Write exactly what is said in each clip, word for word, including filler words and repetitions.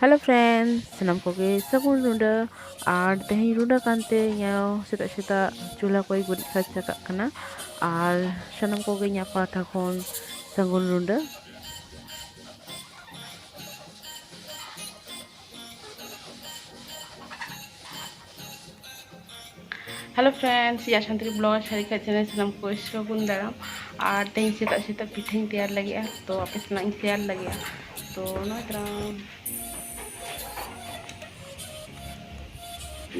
Hello friends, ᱥᱟᱱᱟᱢ ᱠᱚᱜᱮ ᱥᱟᱹᱜᱩᱱ ᱨᱩᱸᱰᱟᱹ᱾ ᱟᱨ ᱛᱮᱦᱮᱧ ᱨᱩᱸᱰᱟᱹ ᱠᱟᱱᱛᱮ ᱤᱧᱟᱹᱜ ᱥᱮᱛᱟᱜ ᱥᱮᱛᱟᱜ ᱪᱩᱞᱦᱟᱹ ᱠᱚᱭ ᱜᱩᱨᱤᱡ ᱯᱷᱟᱨᱪᱟ ᱠᱟᱜ ᱠᱟᱱᱟ᱾ ᱟᱨ ᱥᱟᱱᱟᱢ ᱠᱚᱜᱮ ᱤᱧᱟᱹᱜ ᱯᱟᱦᱴᱟ ᱠᱷᱚᱱ ᱥᱟᱹᱜᱩᱱ ᱨᱩᱸᱰᱟᱹ᱾ Hello friends, ᱤᱧᱟᱹᱜ ᱥᱟᱱᱛᱟᱲᱤ blog ᱥᱟᱹᱨᱤᱠᱷᱟ channel ᱥᱟᱱᱟᱢ ᱠᱚ ᱥᱟᱹᱜᱩᱱ ᱫᱟᱨᱟᱢ᱾ ᱟᱨ ᱛᱮᱦᱮᱧ ᱥᱮᱛᱟᱜ ᱥᱮᱛᱟᱜ ᱯᱤᱴᱷᱟᱹᱧ ᱛᱮᱭᱟᱨ ᱞᱟᱹᱜᱤᱫᱼᱟ, ᱛᱚ ᱟᱯᱮ ᱥᱟᱞᱟᱜ ᱤᱧ share ᱞᱟᱹᱜᱤᱫᱼᱟ᱾ ᱛᱚ ᱱᱚᱜᱼᱚᱭ ᱛᱟᱨᱟᱢ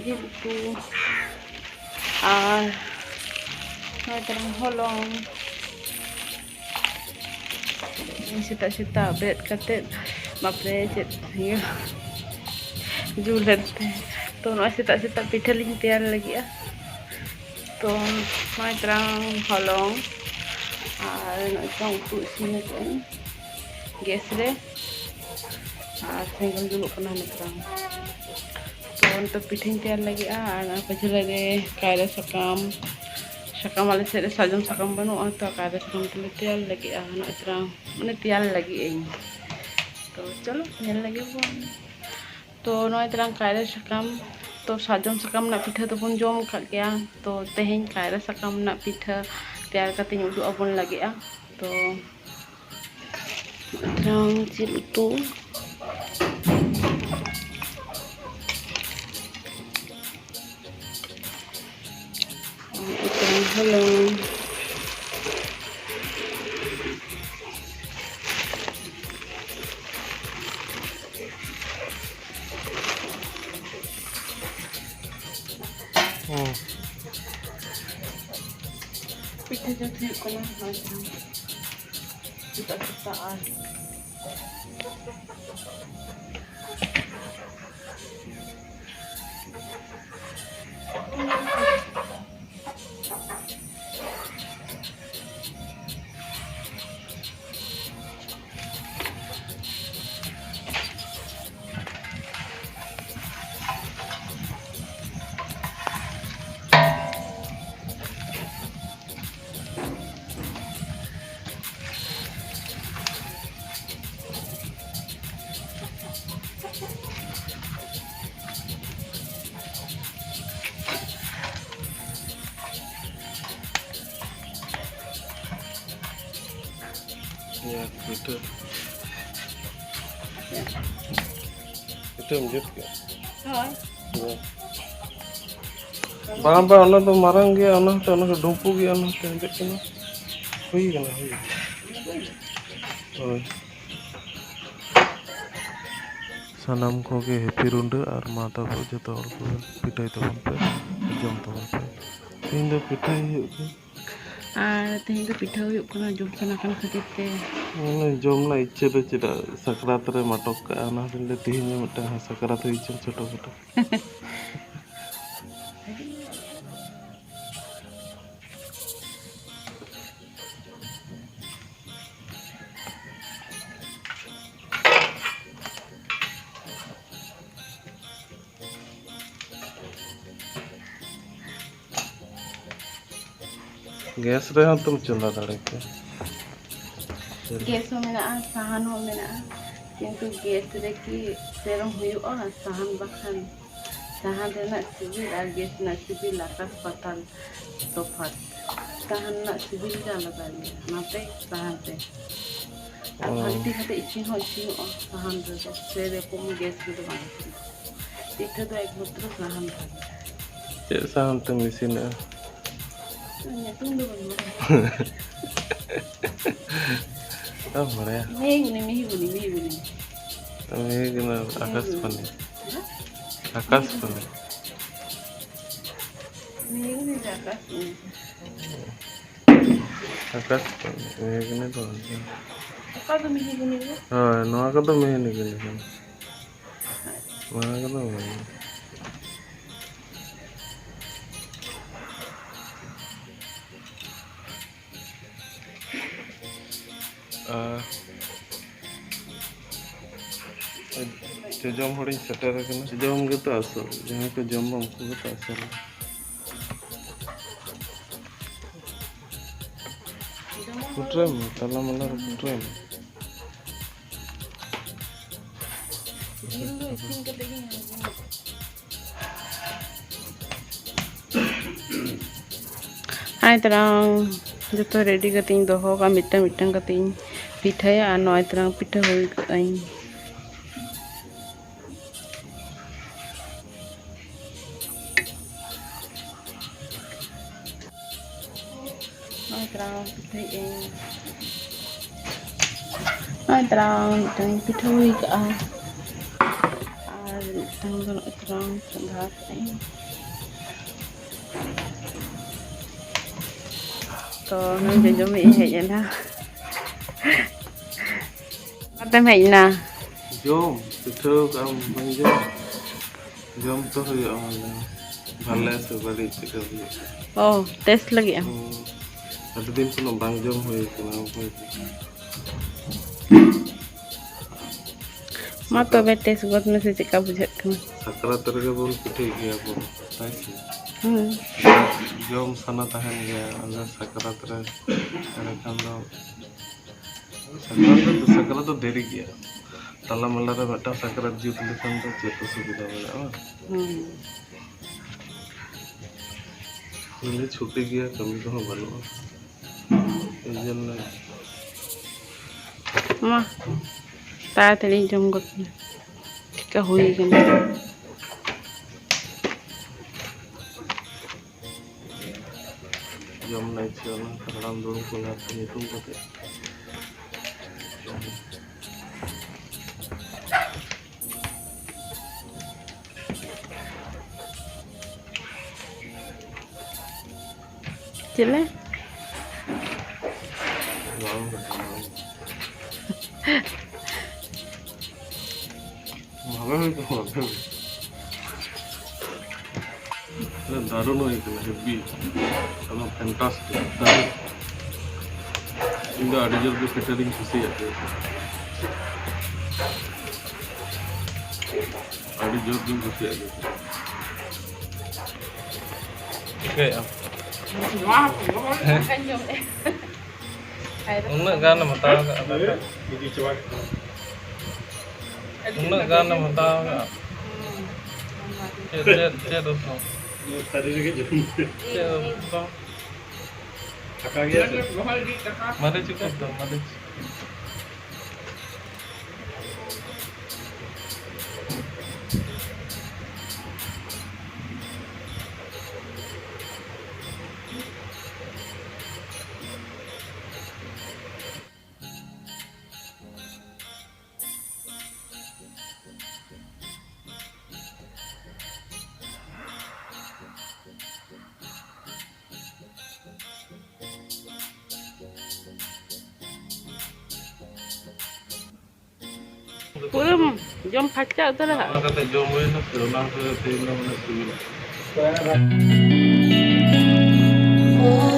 ᱡᱤᱞ ᱩᱛᱩ ᱟᱨ ᱱᱚᱜᱼᱚᱭ ᱛᱟᱨᱟᱢ ᱦᱚᱞᱚᱝ᱾ ᱥᱮᱛᱟᱜ ᱥᱮᱛᱟᱜ ᱵᱮᱨᱮᱫ ᱠᱟᱛᱮᱫ, ᱵᱟᱯᱨᱮ, ᱪᱮᱫ ᱤᱭᱟᱹ ᱡᱩᱞ ᱮᱱᱛᱮ᱾ ᱛᱚ ᱱᱚᱜᱼᱚᱭ ᱥᱮᱛᱟᱜ ᱥᱮᱛᱟᱜ ᱯᱤᱴᱷᱟᱹ ᱞᱤᱧ ᱛᱮᱭᱟᱨ ᱞᱟᱹᱜᱤᱫᱼᱟ᱾ ᱛᱚ ᱱᱚᱜᱼᱚᱭ ᱛᱟᱨᱟᱝ ᱦᱚᱞᱚᱝ ᱟᱨ ᱱᱚᱜᱼᱚᱭ ᱛᱟᱨᱟᱝ ᱩᱛᱩ ᱤᱥᱤᱱ ᱟᱠᱟᱫᱟᱹᱧ gas ᱨᱮ, ᱟᱨ ᱥᱮᱸᱜᱮᱞ ᱡᱩᱞᱩᱜ ᱠᱟᱱᱟ ᱱᱤᱛᱚᱝ᱾ ᱛᱚ ᱱᱤᱛᱚᱜ ᱯᱤᱴᱷᱟᱹᱧ ᱛᱮᱭᱟᱨ ᱞᱟᱹᱜᱤᱫᱼᱟ᱾ ᱟᱨ ᱚᱱᱟ ᱯᱟᱹᱪᱷᱞᱟᱹ ᱨᱮ ᱠᱟᱭᱨᱟ ᱥᱟᱠᱟᱢ, ᱥᱟᱠᱟᱢ ᱟᱞᱮ ᱥᱮᱫ ᱨᱮ ᱥᱟᱨᱡᱚᱢ ᱥᱟᱠᱟᱢ ᱵᱟᱹᱱᱩᱜᱼᱟ, ᱛᱚ ᱠᱟᱭᱨᱟ ᱥᱟᱠᱟᱢ ᱛᱮᱞᱮ ᱛᱮᱭᱟᱨ ᱞᱟᱹᱜᱤᱫᱼᱟ᱾ ᱱᱚᱜᱼᱚᱭ ᱛᱟᱨᱟᱝ ᱢᱟᱱᱮ ᱛᱮᱭᱟᱨ ᱞᱟᱹᱜᱤᱫ ᱟᱹᱧ᱾ ᱛᱚ ᱪᱚᱞᱚ ᱧᱮᱞ ᱞᱟᱹᱜᱤᱫ ᱵᱚᱱ᱾ ᱛᱚ ᱱᱚᱜᱼᱚᱭ ᱛᱟᱨᱟᱝ ᱠᱟᱭᱨᱟ ᱥᱟᱠᱟᱢ, ᱛᱚ ᱥᱟᱨᱡᱚᱢ ᱥᱟᱠᱟᱢ ᱨᱮᱱᱟᱜ ᱯᱤᱴᱷᱟᱹ ᱫᱚᱵᱚᱱ ᱡᱚᱢ ᱟᱠᱟᱫ ᱜᱮᱭᱟ᱾ ᱛᱚ ᱛᱮᱦᱮᱧ ᱠᱟᱭᱨᱟ ᱥᱟᱠᱟᱢ ᱨᱮᱱᱟᱜ ᱯᱤᱴᱷᱟᱹ ᱛᱮᱭᱟᱨ ᱠᱟᱛᱮᱧ ᱩᱫᱩᱜ ᱟᱵᱚᱱ ᱞᱟᱹᱜᱤᱫᱼᱟ᱾ ᱛᱚ ᱛᱟᱨᱟᱝ ᱡᱤᱞ ᱩᱛᱩ᱾ ᱛᱟᱨᱟᱝ ᱦᱚᱞᱚᱝ᱾ ᱦᱩᱸ᱾ ᱯᱤᱴᱷᱟᱹ ᱡᱩᱛ ᱦᱩᱭᱩᱜ ᱠᱟᱱᱟ᱾ ᱦᱳᱭ, ᱥᱮᱛᱟᱜ ᱥᱮᱛᱟᱜ ᱟᱨ ᱯᱤᱴᱷᱟᱹ᱾ ᱯᱤᱴᱷᱟᱹᱢ ᱡᱩᱛ ᱠᱮᱫᱟ? ᱦᱳᱭ᱾ ᱦᱳᱭ᱾ ᱵᱟᱝ, ᱵᱟᱝ, ᱚᱱᱟ ᱫᱚ ᱢᱟᱨᱟᱝ ᱜᱮᱭᱟ, ᱚᱱᱟ ᱦᱚᱸᱛᱚ, ᱚᱱᱟ ᱫᱚ ᱰᱩᱢᱯᱩ ᱜᱮᱭᱟ, ᱚᱱᱟ ᱦᱚᱸᱛᱚ ᱦᱮᱸᱫᱮᱜ ᱠᱟᱱᱟ᱾ ᱦᱩᱭ ᱠᱟᱱᱟ, ᱦᱩᱭ ᱠᱟᱱᱟ᱾ ᱦᱳᱭ᱾ ᱥᱟᱱᱟᱢ ᱠᱚᱜᱮ ᱦᱮᱯᱤ ᱨᱩᱰᱟᱹ ᱟᱨ ᱢᱟ ᱛᱟᱵᱚ ᱡᱚᱛᱚ ᱦᱚᱲ ᱠᱚ ᱯᱤᱴᱷᱟᱹᱭ ᱛᱟᱵᱚᱱ ᱯᱮ, ᱡᱚᱢ ᱛᱟᱵᱚᱱ ᱯᱮ᱾ ᱛᱮᱦᱮᱧ ᱫᱚ ᱯᱤᱴᱷᱟᱹᱭ ᱦᱩᱭᱩᱜ ᱜᱮᱭᱟ᱾ ᱟᱨ ᱛᱮᱦᱮᱧ ᱫᱚ ᱯᱤᱴᱷᱟᱹ ᱦᱩᱭᱩᱜ ᱠᱟᱱᱟ, ᱡᱚᱢ ᱥᱟᱱᱟ ᱠᱟᱱ ᱠᱷᱟᱹᱛᱤᱨ ᱛᱮ᱾ ᱢᱟᱱᱮ ᱡᱚᱢ ᱨᱮᱱᱟᱜ ᱤᱪᱪᱷᱟᱹ ᱫᱚ ᱪᱮᱫᱟᱜ ᱥᱟᱠᱨᱟᱛ ᱨᱮᱢ ᱟᱴᱚᱠ ᱠᱟᱜᱼᱟ? ᱚᱱᱟ ᱦᱚᱛᱮᱡ ᱛᱮ ᱛᱮᱦᱮᱧ ᱦᱚᱸ ᱢᱤᱫᱴᱟᱝ ᱥᱟᱠᱨᱟᱛ ᱦᱩᱭ ᱦᱚᱪᱚᱱ ᱪᱷᱳᱴᱳ ᱠᱷᱟᱴᱳ᱾ ᱜᱮᱥ ᱨᱮᱦᱚᱸ ᱛᱚᱢ ᱪᱚᱸᱫᱟ ᱫᱟᱲᱮ ᱠᱮᱭᱟ᱾ ᱜᱮᱥ ᱦᱚᱸ ᱢᱮᱱᱟᱜᱼᱟ, ᱥᱟᱦᱟᱱ ᱦᱚᱸ ᱢᱮᱱᱟᱜᱼᱟ, ᱠᱤᱱᱛᱩ ᱜᱮᱥ ᱨᱮᱠᱤ ᱥᱮᱨᱚᱢ ᱦᱩᱭᱩᱜᱼᱟ? ᱥᱟᱦᱟᱱ ᱵᱟᱠᱷᱟᱱ, ᱥᱟᱦᱟᱱ ᱨᱮᱱᱟᱜ ᱥᱤᱵᱤᱞ ᱟᱨ ᱜᱮᱥ ᱨᱮᱱᱟᱜ ᱥᱤᱵᱤᱞ ᱟᱠᱟᱥ ᱯᱟᱛᱟᱞ ᱛᱚᱯᱷᱟᱛ᱾ ᱥᱟᱦᱟᱱ ᱨᱮᱱᱟᱜ ᱥᱤᱵᱤᱞ ᱜᱮ ᱟᱞᱟᱫᱟ ᱜᱮᱭᱟ, ᱚᱱᱟᱛᱮ ᱥᱟᱦᱟᱱ ᱛᱮ᱾ ᱟᱨ ᱚ᱾ ᱵᱷᱟᱹᱜᱤ ᱠᱟᱛᱮ ᱤᱥᱤᱱ ᱦᱚᱸ ᱤᱥᱤᱱᱚᱜᱼᱟ ᱥᱟᱦᱟᱱ ᱨᱮᱫᱚ, ᱥᱮᱨᱚᱠᱚᱢ ᱜᱮᱥ ᱨᱮᱫᱚ ᱵᱟᱝ ᱤᱥᱤᱱᱚᱜᱼᱟ᱾ ᱯᱤᱴᱷᱟᱹ ᱫᱚ ᱮᱠᱢᱟᱛᱨᱚ ᱥᱟᱦᱟᱱ ᱛᱮᱜᱮ᱾ ᱪᱮᱫ ᱥᱟᱦᱟᱱ ᱛᱮᱢ ᱤᱥᱤᱱᱟ? ᱧᱩᱛᱩᱢ ᱫᱚ ᱵᱟᱹᱧ ᱵᱟᱲᱟᱭᱟ᱾ ᱵᱟᱢ ᱵᱟᱲᱟᱭᱟ? ᱢᱮᱦᱤᱜᱩᱱᱤ, ᱢᱮᱦᱤᱜᱩᱱᱤ, ᱢᱮᱦᱤᱜᱩᱱᱤ᱾ ᱢᱮᱦᱤᱜᱩᱱᱤ, ᱟᱠᱟᱥᱵᱟᱱᱤ᱾ ᱦᱮᱸ? ᱟᱠᱟᱥᱵᱟᱱᱤ᱾ ᱢᱮᱦᱤᱜᱩᱱᱤ ᱫᱚ ᱟᱠᱟᱥᱵᱟᱱᱤ᱾ ᱟᱠᱟᱥᱵᱟᱱᱤ, ᱢᱮᱦᱤᱜᱩᱱᱤ ᱫᱚ ᱵᱟᱝ ᱠᱟᱱᱟ᱾ ᱚᱠᱟ ᱫᱚ ᱢᱮᱦᱤᱜᱩᱱᱤ ᱫᱚ? ᱦᱳᱭ, ᱱᱚᱣᱟ ᱠᱚᱫᱚ ᱢᱮᱦᱤᱜᱩᱱᱤ ᱠᱟᱱᱟ᱾ ᱱᱚᱣᱟ ᱠᱚᱫᱚ ᱢᱮᱦᱤᱜᱩᱱᱤ᱾ ᱟᱨ ᱡᱚᱡᱚᱢ ᱦᱚᱲᱤᱧ ᱥᱮᱴᱮᱨ ᱟᱠᱟᱱᱟ᱾ ᱡᱚᱡᱚᱢ ᱜᱮᱛᱚ ᱟᱥᱚᱞ, ᱡᱟᱦᱟᱸᱭ ᱠᱚ ᱡᱚᱢᱟ ᱩᱱᱠᱩ ᱜᱮᱛᱚ ᱟᱥᱚᱞ᱾ ᱯᱩᱴᱨᱟᱹᱭ ᱢᱮ, ᱛᱟᱞᱟ ᱢᱟᱞᱟ ᱨᱮ ᱯᱩᱴᱨᱟᱹᱭ ᱢᱮ᱾ ᱡᱤᱞ ᱫᱚ ᱤᱥᱤᱱ ᱠᱟᱛᱮ ᱜᱤᱧ ᱧᱮᱞ ᱡᱚᱝᱟ᱾ ᱦᱟᱭ ᱛᱟᱲᱟᱝ᱾ ᱡᱚᱛᱚ ᱨᱮᱰᱤ ᱠᱟᱛᱮ ᱤᱧ ᱫᱚᱦᱚ ᱠᱟᱜᱼᱟ, ᱢᱤᱫᱴᱟᱝ ᱢᱤᱫᱴᱟᱝ ᱠᱟᱛᱮ ᱤᱧ ᱯᱤᱴᱷᱟᱹᱭᱟ᱾ ᱟᱨ ᱱᱚᱜᱼᱚᱭ ᱛᱟᱞᱟᱝ ᱯᱤᱴᱷᱟᱹ ᱦᱩᱭ ᱠᱟᱜᱼᱟᱹᱧ᱾ ᱱᱚᱜᱼᱚᱭ ᱛᱟᱞᱟᱝ ᱯᱤᱴᱷᱟᱹᱭᱮᱫ ᱟᱹᱧ᱾ ᱱᱚᱜᱼᱚᱭ ᱛᱟᱞᱟᱝ ᱢᱤᱫᱴᱟᱝ ᱯᱤᱴᱷᱟᱹ ᱦᱩᱭ ᱠᱟᱜᱼᱟ᱾ ᱟᱨ ᱢᱤᱫᱴᱟᱝ ᱫᱚ ᱱᱚᱜᱼᱚᱭ ᱛᱟᱞᱟᱝ ᱪᱚᱸᱫᱟ ᱠᱟᱜᱼᱟᱹᱧ᱾ ᱛᱚ, ᱱᱩᱭ ᱡᱚᱡᱚᱢᱤᱡ ᱮ ᱦᱮᱡ ᱮᱱᱟ᱾ ᱚᱠᱟᱛᱮᱢ ᱦᱮᱡ ᱮᱱᱟ? ᱡᱚᱢ, ᱯᱤᱴᱷᱟᱹ ᱠᱟᱜ ᱟᱢ, ᱵᱟᱹᱧ ᱡᱚᱢ? ᱡᱚᱢ ᱛᱚ ᱦᱩᱭᱩᱜᱼᱟ, ᱢᱟᱱᱮ, ᱵᱷᱟᱞᱮ ᱥᱮ ᱵᱟᱹᱲᱤᱡ ᱪᱮᱫᱠᱟ ᱦᱩᱭᱩᱜ ᱠᱟᱱᱟ᱾ ᱚ, ᱴᱮᱥᱴ ᱞᱟᱹᱜᱤᱫ ᱮᱢ? ᱦᱩᱸ, ᱟᱹᱰᱤ ᱫᱤᱱ ᱠᱷᱚᱱᱟᱜ ᱵᱟᱝ ᱡᱚᱢ ᱦᱩᱭ ᱠᱟᱱᱟ, ᱚᱠᱚᱭ ᱠᱚ᱾ ᱢᱟ ᱥᱟᱠᱨᱟᱛ᱾ ᱛᱚᱵᱮ, ᱴᱮᱥᱴ ᱜᱚᱫ ᱢᱮᱥᱮ, ᱪᱮᱫᱠᱟ ᱵᱩᱡᱷᱟᱹᱜ ᱠᱟᱱᱟ? ᱥᱟᱠᱨᱟᱛ ᱨᱮᱜᱮ ᱵᱚᱱ ᱯᱤᱴᱷᱟᱹᱭ ᱜᱮᱭᱟ ᱵᱚᱱ, ᱛᱟᱭ ᱥᱮ? ᱦᱩᱸ᱾ ᱡᱚᱢ ᱥᱟᱱᱟ ᱛᱟᱦᱮᱱ ᱜᱮᱭᱟ, ᱟᱞᱮ ᱥᱟᱠᱨᱟᱛ ᱨᱮ᱾ ᱮᱸᱰᱮᱠᱷᱟᱱ ᱫᱚ ᱥᱟᱠᱨᱟᱛ ᱫᱚ, ᱥᱟᱠᱨᱟᱛ ᱫᱚ ᱫᱮᱨᱤ ᱜᱮᱭᱟ᱾ ᱛᱟᱞᱟ ᱢᱟᱞᱟ ᱨᱮ ᱢᱤᱫᱴᱟᱝ ᱥᱟᱠᱨᱟᱛ ᱡᱩᱛ ᱞᱮᱠᱷᱟᱱ ᱫᱚ ᱪᱮᱫ ᱚᱥᱩᱵᱤᱫᱷᱟ ᱢᱮᱱᱟᱜᱼᱟ, ᱵᱟᱝ? ᱦᱩᱸ᱾ ᱱᱤᱭᱟᱹ ᱪᱷᱩᱴᱤ ᱜᱮᱭᱟ, ᱠᱟᱹᱢᱤ ᱠᱚᱦᱚᱸ ᱵᱟᱹᱱᱩᱜᱼᱟ᱾ ᱮᱭ ᱡᱚᱱᱱᱚ᱾ ᱢᱟ, ᱛᱟᱲᱟᱛᱟᱲᱤ ᱡᱚᱢ ᱜᱚᱫ ᱢᱮ᱾ ᱪᱮᱫᱠᱟ ᱦᱩᱭ ᱠᱟᱱᱟ? ᱡᱚᱢ ᱨᱮᱱᱟᱜ ᱤᱪᱪᱷᱟᱹ ᱚᱱᱟ ᱦᱟᱲᱟᱢ ᱫᱩᱲᱩᱢ ᱠᱚ ᱧᱟᱢ ᱧᱩᱛᱩᱢ ᱠᱟᱛᱮ᱾ ᱪᱮᱫ ᱞᱮ? ᱵᱟᱝ, ᱵᱟᱝ᱾ ᱵᱷᱟᱜᱮ ᱦᱩᱭ ᱠᱟᱱᱟ, ᱵᱷᱟᱜᱮ ᱦᱩᱭ᱾ ᱟᱨᱮ ᱫᱟᱨᱩᱱ ᱦᱩᱭ ᱠᱟᱱᱟ, heavy᱾ ᱮᱠᱫᱚᱢ fantastic, ᱫᱟᱨᱩᱱ᱾ ᱤᱧ ᱫᱚ ᱟᱹᱰᱤ ᱡᱳᱨ ᱜᱮ ᱯᱤᱴᱷᱟᱹ ᱫᱚᱧ ᱠᱩᱥᱤᱭᱟᱜ ᱜᱮᱭᱟ᱾ ᱟᱹᱰᱤ ᱡᱳᱨ ᱜᱤᱧ ᱠᱩᱥᱤᱭᱟᱜ ᱜᱮᱭᱟ᱾ ᱪᱤᱠᱟᱹᱭᱮᱫ ᱟᱢ? ᱱᱚᱣᱟ ᱦᱚᱸ ᱱᱚᱣᱟ ᱦᱚᱸ ᱦᱮᱸ? ᱚᱱᱠᱟᱧ ᱡᱚᱢᱮᱫ᱾ ᱩᱱᱟᱹᱜ ᱜᱟᱱᱮᱢ ᱦᱟᱛᱟᱣ ᱠᱟᱜᱼᱟ, ᱫᱟᱠᱟ᱾ ᱤᱫᱤ ᱪᱟᱵᱟ ᱠᱮᱫᱟ᱾ ᱩᱱᱟᱹᱜ ᱜᱟᱱᱮᱢ ᱦᱟᱛᱟᱣ ᱠᱟᱜᱼᱟ᱾ ᱪᱮᱫ, ᱪᱮᱫ, ᱪᱮᱫ ᱩᱛᱩ? ᱛᱷᱟᱹᱨᱤ ᱨᱮᱜᱮ ᱡᱚᱢ᱾ ᱪᱮᱫ ᱩᱛᱩ? ᱢᱟᱹᱨᱤᱪ ᱠᱚ ᱫᱚ, ᱢᱟᱹᱨᱤᱪ᱾ ᱯᱩᱨᱟᱹᱢ ᱡᱚᱢ ᱯᱷᱟᱨᱪᱟ ᱩᱛᱟᱹᱨᱟ ᱦᱟᱸᱜ᱾ ᱚᱱᱟ ᱠᱟᱛᱮ ᱡᱚᱢ ᱦᱩᱭᱱᱟ ᱥᱮ, ᱚᱱᱟ ᱠᱚ ᱛᱮᱦᱮᱧ ᱫᱚ ᱢᱟᱱᱮ ᱥᱤᱵᱤᱞᱟ᱾